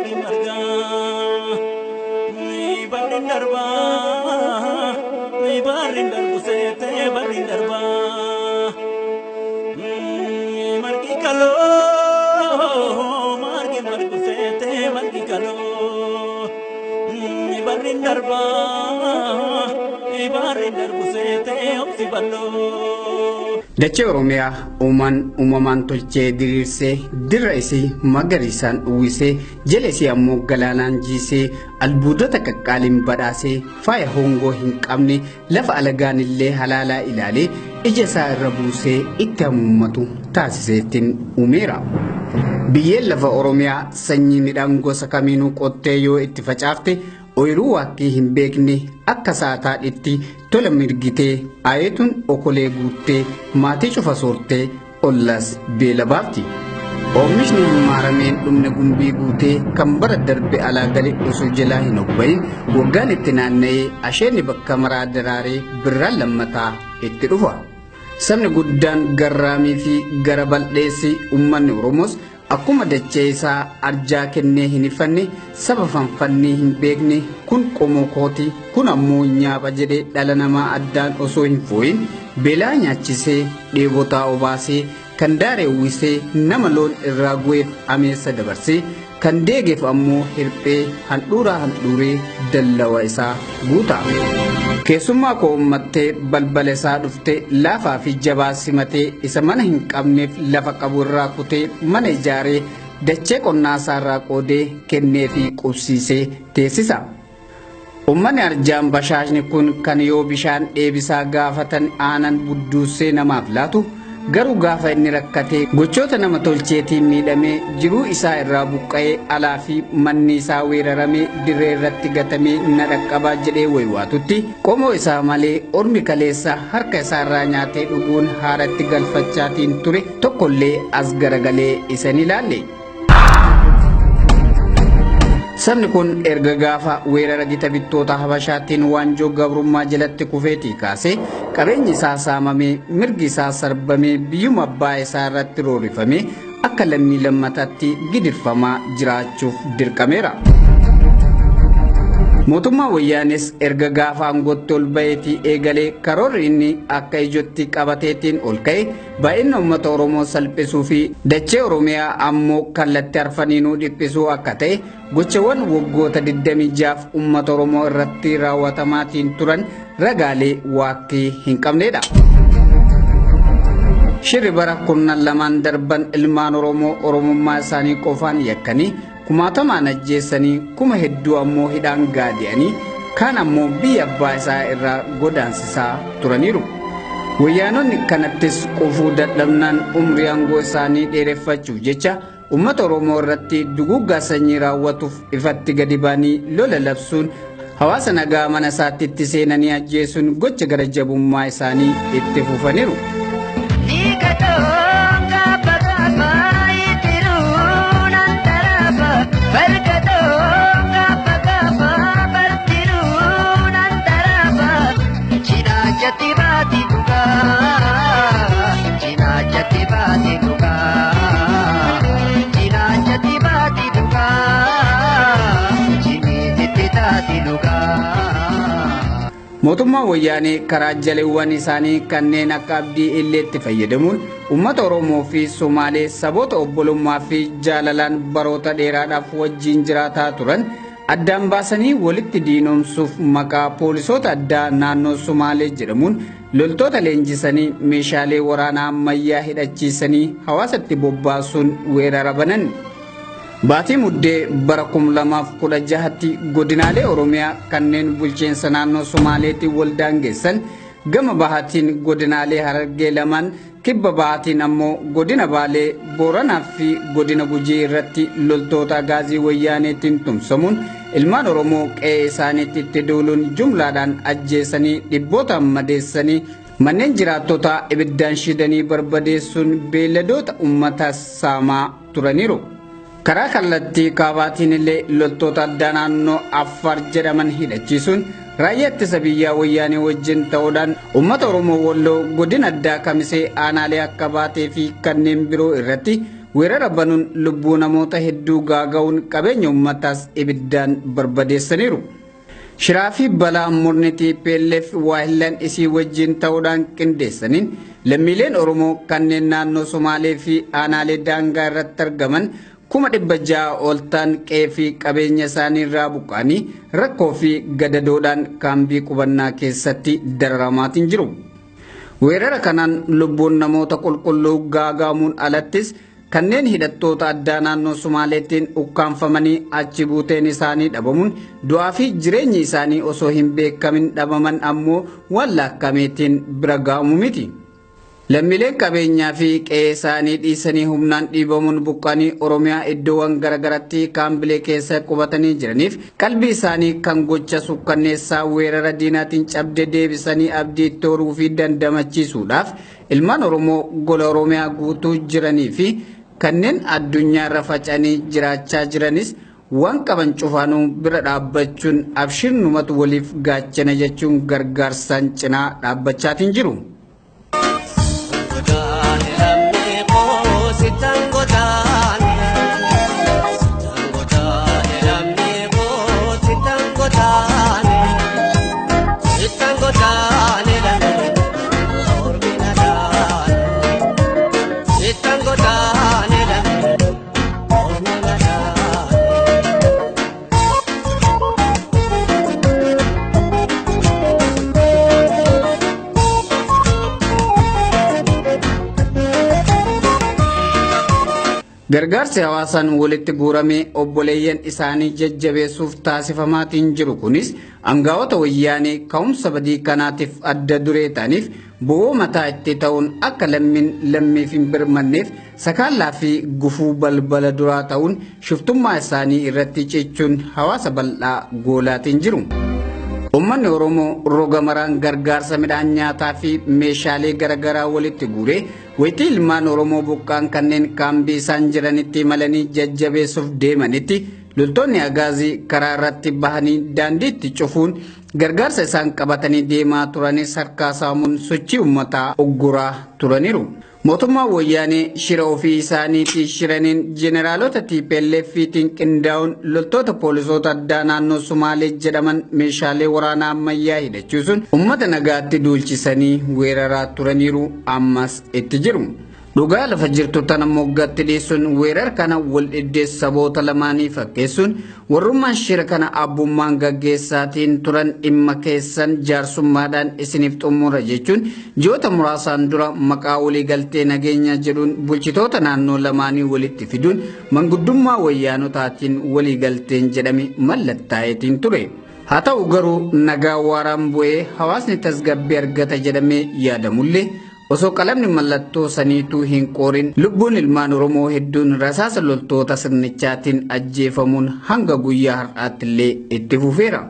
Margi margaa barri darbaa barri darbu seetee barri darbaa margi kaloo margi margu seetee margi kaloo barri darbaa barri darbu seetee obsi bal'oo. Dachee Oromiyaa uumaan uumamaan tolchee diriirsee dirra isii magariisaan uwwisee jala isii ammoo galaanaan jiisee albuudota qaqqaaliin badhaasee faaya hongoo hin qabne lafa alagaan illee halaalaa ilaalee ija isaa irra buusee itti hamuummatu taasiseettiin uumeera. Biyyeen lafa Oromiyaa sanyii midhaan gosa kamiinuu qottee yoo itti facaafte ooyiruu waakkii hin beekne akka saataadhitti tola mirgitee ayeetuun okolee guuttee maatii cufa soortee ollas beela baafti. Oomishni hammaarameen dhumne gumbii guutee kan bara darbe alaa gale osoo jalaa hin obbayin waggaan itti naanna'ee asheenni bakka maraa daraaree birraan lammataa itti dhufa. Sabni guddaan garraamii fi gara bal'eessi uummanni Oromoos akkuma dachee isaa arjaa kennee hin ifanne saba fanfannee hin beekne kun qomoo kooti kun ammoo nyaapha jedhee dhala namaa addaan osoo hin fooyin beelaa nyaachisee dheebotaa obaasee kan daaree uwwisee nama loon irraa gu'eef ameessa dabarsee kan deegeef ammoo hirphee handhuuraa handhuuree dallawa isaa guuta. Keessummaa koo uummattee balbala isaa dhuftee laafaa fi jabaa simatee isa mana hin qabneef lafa qabu irraa kutee mana ijaaree dachee qonnaa isaa irraa qoodee kennee fi qubsiisee teessisa. Uummanni arjaan bashaashni kun kan yoo bishaan dheebisaa gaafatan aanan budduusee namaaf laatu garuu gaafa inni rakkatee gochoota nama tolcheetiin miidhamee jiruu isaa irraa buqqa'ee alaa fi manni isaa weeraramee dirree irratti gatamee na dhaqqabaa jedhee waywaatutti qomoo isaa malee ormi kaleessa harka isaa irraa nyaatee dhuguun haaratti galfachaatiin ture tokkollee as garagalee isa ni ilaalle. Sabni kun erga gaafa weerara gita bittoota Habashaatiin waanjoo gabrummaa jalatti kufeetii kaasee qabeenyi isaa saamamee mirgi isaa sarbamee biyyuma abbaa isaa irratti roorrifamee akka lammii lammataatti gidirfamaa jiraachuuf dirqameera. Mootummaan Wayyaanes erga gaafa aangootti ol ba'eetii eegalee karoorri inni akka ijootti qabateetiin ol ka'e baay'ina uummata Oromoo salphisuu fi dachee Oromiyaa ammoo kallattii arfaniinuu dhiphisuu akka ta'e gochawwan waggoota 26 uummata Oromoo irratti raawwatamaatiin turan ragaalee waakkii hin qabnedha. Shirri bara kurnan lamaan darban ilmaan Oromoo Oromummaa isaanii qofaan yakkanii kumaatamaan ajjeessanii kuma hedduu ammoo hidhaan gaadi'anii kaan ammoo biyya abbaa isaa irraa godaansisaa turaniiru. Wayyaanonni kanattis qufuu dadhabnaan umrii aangoo isaanii dheereffachuuf jecha uummata Oromoo irratti duguuggaa sanyii raawwatuuf ifatti gadi ba'anii lola labsuun hawaasa nagaa mana isaatti itti seenanii ajjeesuun gocha gara jabummaa isaanii itti fufaniiru. Mootummaan Wayyaanee karaa jaleewwan isaanii kanneen akka Abdii Illeetti fayyadamuun uummata Oromoo fi Somaalee saboota obbolummaa fi jaalalaan baroota dheeraadhaaf wajjin jiraataa turan addaan baasanii walitti diinomsuuf maqaa poolisoota addaa naannoo Somaalee jedhamuun loltoota leenjisanii meeshaalee waraanaa ammayyaa hidhachiisanii hawaasatti bobbaasuun weerara banan. Baatii Muddee bara 2016tti godinaalee Oromiyaa kanneen bulchiinsa naannoo Somaaleetiin wal daangessan gama bahaatiin godinaalee Harargee lamaan kibba bahaatiin ammoo godina Baalee Booranaa fi godina Gujii irratti loltoota Agaazii Wayyaaneetiin tumsamuun ilmaan Oromoo qe'ee isaaniitti itti duuluun jumlaadhaan ajjeesanii dhibboota madeessanii manneen jiraattotaa ibiddaan shidanii barbadeessuun beelladoota uummataa saamaa turaniiru. Karaa kallattii kaabaatiin illee loltoota addaa naannoo Affaar jedhaman hidhachiisuun raayyaa ittisa biyyaa Wayyaanee wajjin ta'uudhaan uummata Oromoo Walloo godina addaa Kamisee aanaalee akka Baatee fi kanneen biroo irratti weerara banuun lubbuu namoota hedduu gaaga'uun qabeenya uummataas ibiddaan barbadeessaniiru. Shiraa fi balaa murni TPLF waahillan isii wajjin ta'uudhaan qindeessaniin lammiileen Oromoo kanneen naannoo Somaalee fi aanaalee daangaa irratti argaman 600,000 ol ta'an qe'ee fi qabeenya isaanii irraa buqqa'anii rakkoo fi gadadoodhaan kaambii qubannaa keessatti dararamaatiin jiru. Weerara kanaan lubbuun namoota qulqulluu gaaga'amuun alattis kanneen hidhattoota addaa naannoo Somaaleetiin ukkaanfamanii achi buuteen isaanii dhabamuun du'aa fi jireenyi isaanii osoo hin beekamin dhabaman ammoo waan lakkaa'ameetiin bira ga'amu miti. Lammiileen qabeenyaa fi qe'ee isaanii dhiisanii humnaan dhiibamuun buqqa'anii Oromiyaa iddoowwan garaagaratti kaambilee keessa qubatanii jiraniif qalbii isaanii kan gocha sukkanneessaa weerara diinaatiin cabde deebisanii abdii itti horuu fi dandamachiisuudhaaf ilmaan Oromoo gola Oromiyaa guutuu jiranii fi kanneen addunyaarra faca'anii jiraachaa jiranis waan qaban cufaanuu bira dhaabbachuun abshirnumatu waliif gaachana jechuun gargaarsaan cinaa dhaabbachaatiin jiru. Gargaarsi hawaasaan walitti guuramee obboleeyyan isaanii jajjabeessuuf taasifamaatiin jiru kunis aangawoota wayyaanee ka'umsa badii kanaatiif adda duree ta'aniif bo'oo mataa itti ta'uun akka lammiin lammiif hin birmanneef sakaallaa fi gufuu balbala duraa ta'uun shiftummaa isaanii irratti cichuun hawaasa bal'aa goolaatiin jiru. Uummanni Oromoo roga maraan gargaarsa midhaan nyaataa fi meeshaalee garaagaraa walitti guuree wayitii ilmaan Oromoo buqqaan kanneen kaambii isaan jiranitti imalanii jajjabeessuuf deemanitti loltoonni agaazii karaa irratti bahanii daandiitti cufuun gargaarsa isaan qabatanii deemaa turanis harkaa saamuun sochii uummataa ugguraa turaniiru. Mootummaan wayyaanee shira ofii isaaniitii shiraniin jeneraalota TPLF'tiin qindaa'uun loltoota poolisoota addaa naannoo Sumaalee jedhaman meeshaalee waraanaa ammayyaa hidhachiisuun uummata nagaatti duulchisanii weeraraa turaniiru ammas itti jiru. Dhugaa lafa jirtu tana moggaatti dhiyeessuun weerara kana wal dhibdee saboota lamaanii fakkeessuun warrummaan shira kana abbummaan gaggeessaatiin turan dhimma keessan jaarsummaadhaan isiniif xumura jechuun ji'oota muraasaan dura maqaa waliigaltee nageenya jedhuun bulchitoota naannoo lamaanii walitti fiduun manguddummaa wayyaanotaatiin waliigalteen jedhame mallattaa'eetiin ture. Haa ta'u garuu nagaa waaraan bu'ee hawaasni tasgabbii argata jedhamee yaadamullee osoo qalamni mallattoo saniituu hin qoorin lubbuun ilmaan Oromoo hedduun rasaasa loltoota sirnichaatiin ajjeefamuun hanga guyyaa har'aatti illee itti fufeera.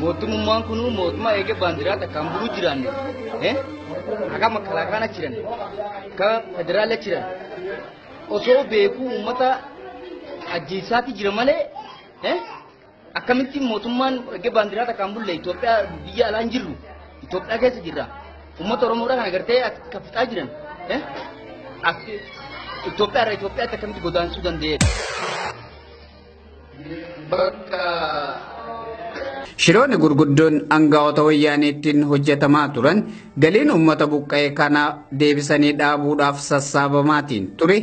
Mootummaan kun mootummaa eegee baandiraa takkaan buluu jiraanne akka makalaakaan jiran akka federaala jiran osoo beekuu uummata ajjeesaati jira malee akkamitti mootummaan eegee baandiraa takkaan bulle Itoophiyaa biyya alaa hin jirru Itoophiyaa keessa jirra uummata Oromoodha kan agartee akka fixaa jiran Itoophiyaa irraa Itoophiyaatti akkamitti godaansuu danda'e. Bakka Shiroonni gurguddoon aangawoota wayyaaneettiin hojjetamaa turan galiin uummata buqqa'e kana deebisanii dhaabuudhaaf sassaabamaatiin ture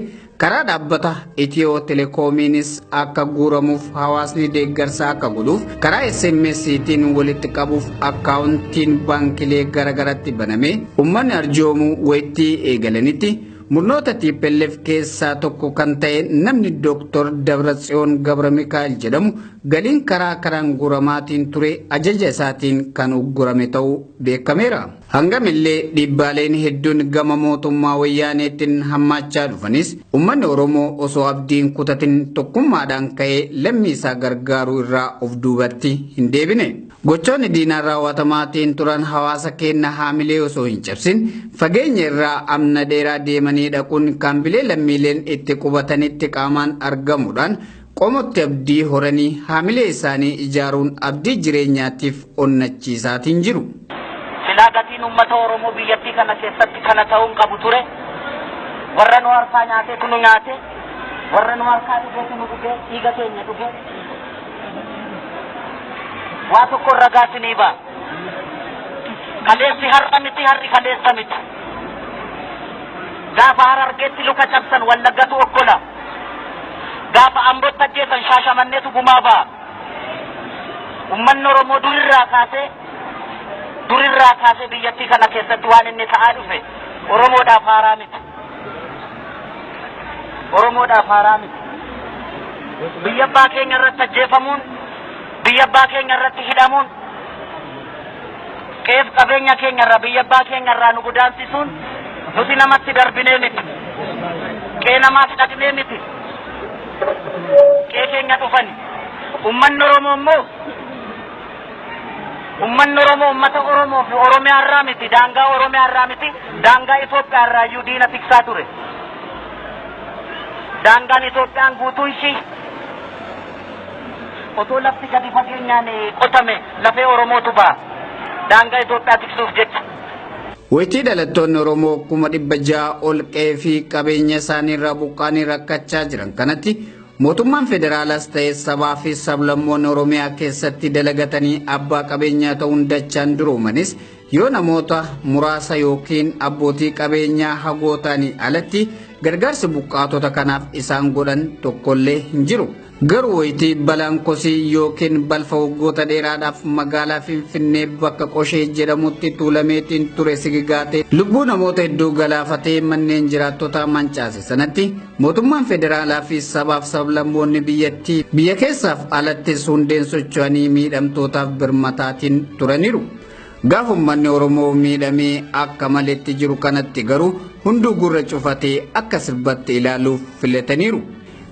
karaa dhaabbata Itiyoo Telekoomiinis akka guuramuuf hawaasni deeggarsa akka godhuuf karaa SMS'tiin walitti qabuuf akkaawuntiin baankilee garaagaratti baname uummanni arjoomuu wayittii eegalanitti murnoota TPLF keessaa tokko kan ta'e namni Dr. Dabratsiyoon Gabra Mikaa'el jedhamu galiin karaa karaan guuramaatiin ture ajaja isaatiin kan uggurame ta'uu beekameera. Hangamillee dhiibbaaleen hedduun gama mootummaa wayyaaneetiin hammaachaa dhufanis uummanni Oromoo osoo abdiin kutatin tokkummaadhaan ka'ee lammii isaa gargaaruu irraa of duubatti hin deebine. Gochoonni diinaan raawwatamaatiin turan hawaasa keenya haamilee osoo hin cabsin fageenya irraa amna dheeraa deemanii dhaquun kaambilee lammiileen itti qubatanitti qaamaan argamuudhaan qomotti abdii horanii haamilee isaanii ijaaruun abdii jireenyaatiif onnachiisaatiin jiru. Silaa gatiin uummata Oromoo biyyattii kana keessatti kana ta'uu hin qabu ture. Warra nu harkaa nyaateetu nu nyaate, warra nu harkaa dhugeetu nu dhuge, dhiiga keenya dhuge. Waa tokko ragaa isinii ba'a. Kaleessi har'a miti, har'i kaleessa miti. Gaafa Harargeetti luka cabsan Wallaggatu okkola. Gaafa Ambootti ajjeesan Shaashamanneetu gumaa ba'a. Uummanni Oromoo durirraa kaasee biyyattii kana keessatti waan inni ta'aa dhufe Oromoodhaaf haaraa miti. Oromoodhaaf haaraa miti. Biyya abbaa keenya irratti ajjeefamuun, biyya abbaa keenya irratti hidhamuun, qeef qabeenya keenya irraa, biyya abbaa keenya irraa nu godaansisuun nuti namatti darbinee miti. Qee namaaf dhaqnee miti. Qee keenya dhufani. Uummanni Oromoo immoo, uummanni Oromoo uummata Oromoo fi Oromiyaa irraa miti, daangaa Oromiyaa irraa miti, daangaa Itoophiyaa irraa iyyuu diina tiksaa ture. Daangaan Itoophiyaan guutuun ishii otoo lafti gadi fageenyaan qotame lafee Oromootu ba'a. Daangaa Itoophiyaa tiksuuf jecha. Wayitii dhalattoonni Oromoo 600,000 ol qe'ee fi qabeenya isaanii irraa buqqaanii rakkachaa jiran kanatti, mootummaan federaalaas ta'e sabaa fi sablammoonni Oromiyaa keessatti dalagatanii abbaa qabeenyaa ta'uun dachaan duroomanis, yoo namoota muraasa yookiin abbootii qabeenyaa hagoo ta'anii alatti gargaarsi buqqaatota kanaaf isaan godhan tokkollee hin jiru. Garuu wayitii balaan kosii yookiin balfa waggoota dheeraadhaaf magaalaa Finfinnee bakka Qoshee jedhamutti tuulameetiin ture sigigaatee lubbuu namoota hedduu galaafatee manneen jiraattota mancaase sanatti, mootummaan federaalaa fi sabaaf sablammoonni biyyattii biyya keessaaf alattis hundeen socho'anii miidhamtootaaf birmataatiin turaniiru. Gaafa uummanni Oromoo miidhamee akka maletti jiru kanatti garuu hunduu gurra cufatee akka sirbatti ilaaluuf filataniiru.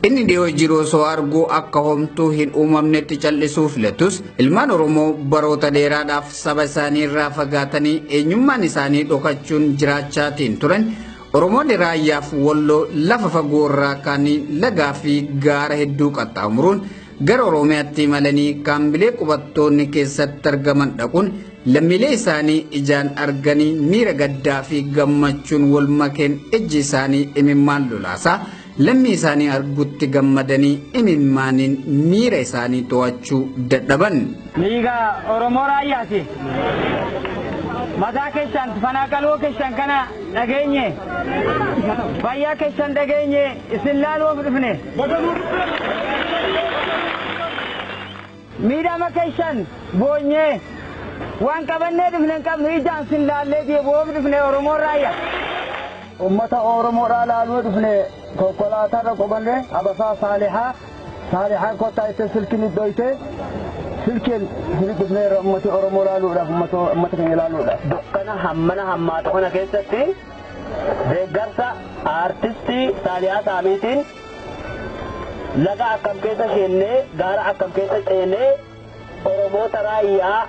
Inni dhiyoo jiru osoo arguu akka homtuu hin uumamnetti cal'isuu filatus, ilmaan Oromoo baroota dheeraadhaaf saba isaanii irraa fagaatanii eenyummaan isaanii dhokachuun jiraachaatiin turan, Oromoonni raayyaaf Walloo, lafa fagoo irraa kaanii lagaa fi gaara hedduu qaxxaamuruun gara Oromiyaatti imalanii kaambilee qubattoonni keessatti argaman dhaquun lammiilee isaanii ijaan arganii miira gaddaa fi gammachuun wal makeen ijji isaanii imimmaan lolaasaa lammii isaanii argutti gammadanii imimmaaniin miira isaanii to'achuu dadhaban. Niigaa Oromoo raayyaati. Mataa keessan fanaqaluu keessan kana dhageenye. Fayyaa keessan dhageenye, isin laaluuf dhufne. Miidhama keessan boonyee waan qabannee dhufne hin qabnu, ijaan sin laallee deebi'uuf dhufne Oromoo raayyaa. Ummata Oromoodhaa laaluu dhufne. Konkolaatarra qobanne abasaa Saalihaa Saalihaa kottaa itti silkiin iddooyte silkiin isin dhufneerra ummata Oromoo laaluudhaaf, ummata keenya laaluudhaaf. Dukkana hammana hammaatu kana keessatti deeggarsa aartistii Saalihaa Saamiitiin laga akkam keessa seennee, gaara akkam keessa ceenee, Oromoota raayyaa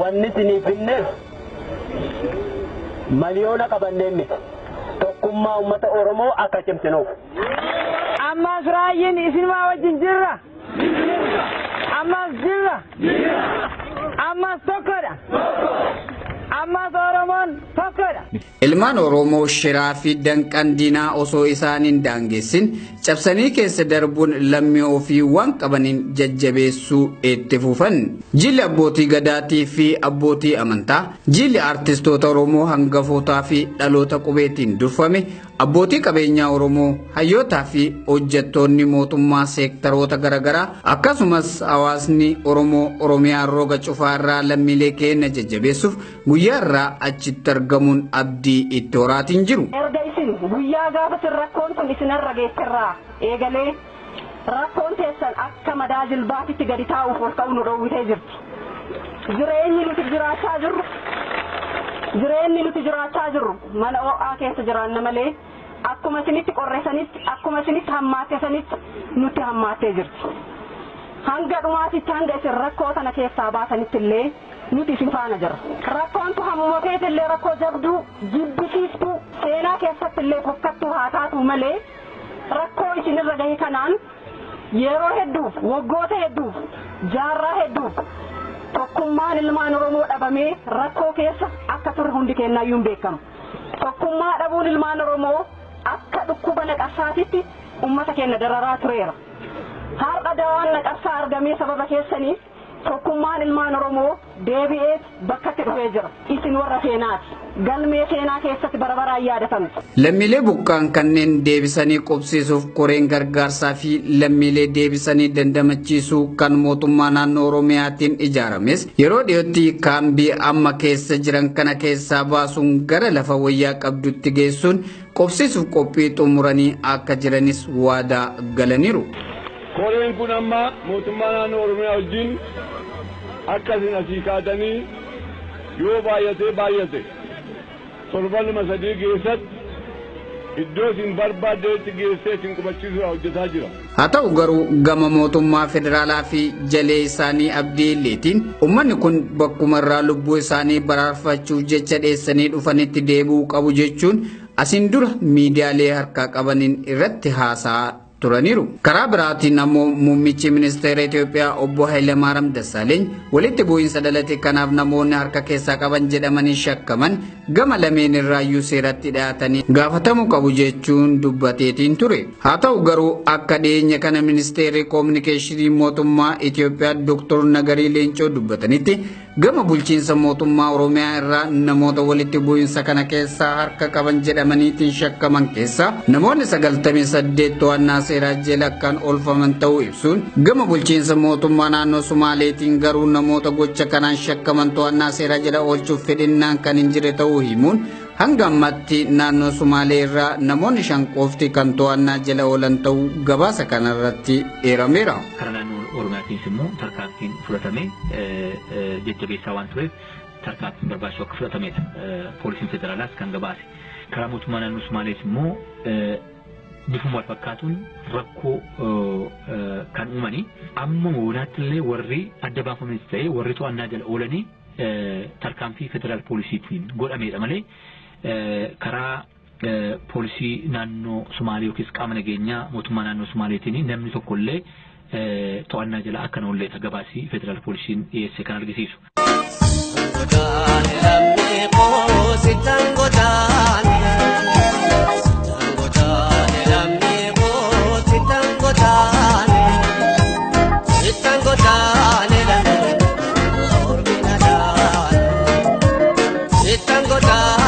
wanni isiniif finneef miliyoona qabanneen miti. Tokkummaa uummata Oromoo akka cimsinuuf. Ammas raayyiin isinumaa wajjin jirra. Ammas jirra. Ammas tokkodha. Ammas Oromoon tokkodha. Ilmaan Oromoo shiraa fi danqan diinaa osoo isaan hin daangessin cabsanii keessa darbuun lammii ofii waan qabaniin jajjabeessuu itti fufan. Jilli abbootii gadaatii fi abbootii amantaa, jilli artistoota Oromoo hangafootaa fi dhaloota qubeetiin durfame, abbootii qabeenyaa Oromoo, hayyootaa fi hojjettoonni mootummaa seektaroota garaagaraa, akkasumas hawaasni Oromoo Oromiyaa roga cufaarraa lammiilee keenya jajjabeessuuf guyyaa irraa achitti argamuun abdii itti horaatiin jiru. Erga isin guyyaa gaafa isin rakkoon kun isinarra geesserraa eegalee rakkoon teessan akka madaa jilbaatitti gadi taa'uuf ol ka'u nu dhoowwitee jirti. Jireenyi nuti jiraachaa jirru Jireenyi nuti jiraachaa jirru mana ho'aa keessa jiraanna malee akkuma isinitti qorreessanitti akkuma isinitti hammaatesanitti nutti hammaattee jirti. Hanga dhumaatitti hanga isin rakkoo tana keessaa baasanitti illee nuti isin faana jirra. Rakkoon tu hammuma feete illee rakkoo jabduu jibbisiiftuu seenaa keessatti illee fokkattuu haa taatu malee rakkoo isinirra gahe kanaan yeroo hedduuf waggoota hedduuf jaarraa hedduuf tokkummaan ilmaan Oromoo dhabamee rakkoo keessa akka turre hundi keenyayyuu hin beekamu. Tokkummaa dhabuun ilmaan Oromoo akka dhukkuba naqarsaatitti uummata keenya dararaa tureera. Har'a dawaan naqarsaa argamee sababa keessaniif tokkummaan ilmaan Oromoo deebi'ee bakkatti dhufee jira. Isin warra seenaati. Galmee seenaa keessatti bara baraan yaadatamtu. Lammiilee buqqaan kanneen deebisanii qubsiisuuf koreen gargaarsaa fi lammiilee deebisanii dandamachiisuu kan mootummaa naannoo Oromiyaatiin ijaarames yeroo dhiyootti kaambii amma keessa jiran kana keessaa baasuun gara lafa wayyaa qabdutti geessuun qubsiisuuf qophii xumuranii akka jiranis waadaa galaniiru. Koreen kun amma mootummaa naannoo Oromiyaa wajjin akka isin asii kaatanii yoo baay'atee baay'ate torbanuma sadii keessatti iddoo isin barbaaddeetti geessee isin qubachiisuudhaaf hojjetaa jira. Haa ta'u garuu gama mootummaa federaalaa fi jalee isaanii Abdii Illeetiin uummanni kun bakkuma irraa lubbuu isaanii baraarfachuuf jecha dheessanii dhufanitti deebi'uu qabu jechuun asiin dura miidiyaalee harkaa qabaniin irratti haasa'aa turaniiru. Karaa biraatiin ammoo muummichi ministeera Itoophiyaa obbo Hayilamaariyaam Dassaaleeny walitti bu'iinsa dhalate kanaaf namoonni harka keessaa qaban jedhamanii shakkaman gama lameen irraayyuu seeratti dhiyaatanii gaafatamuu qabu jechuun dubbateetiin ture. Haa ta'u garuu akka dhiyeenya kana ministeerri koominikeeshinii mootummaa Itoophiyaa Dr. Nagarii Leencoo dubbatanitti gama bulchiinsa mootummaa Oromiyaa irraa namoota walitti bu'iinsa kana keessaa harka qaban jedhamaniitiin shakkaman keessaa namoonni 98 to'annaa seeraa jala kan oolfaman ta'uu ibsuun gama bulchiinsa mootummaa naannoo Sumaaleetiin garuu namoota gocha kanaan shakkaman to'annaa seeraa jala oolchuuf fedhinnaan kan hin jirre ta'uu himuun hanga ammaatti naannoo Sumaalee irraa namoonni 5 qofti kan to'annaa jala oolan ta'uu gabaasa kanarratti eerameera. Karaa naannoo Oromiyaatiinis immoo tarkaanfiin fudhatame jajjabeessaa waan tureef tarkaanfiin barbaachisu akka fudhatamedha. Poolisiin federaalaas kan gabaase. Karaa mootummaa naannoo Sumaalees immoo bifuma wal fakkaatuun rakkoo kan uumanii amma moonaatti illee warri adda baafamanis ta'e warri to'annaa jala oolanii tarkaanfii federaal poolisiitiin godhamedha malee karaa poolisii naannoo Sumaalee yookiis qaama nageenyaa mootummaa naannoo Sumaaleetiin namni tokkollee to'annaa jala akka hin oolleedha gabaasii federaal poolisiin dhiyeesse kan argisiisu. Tango.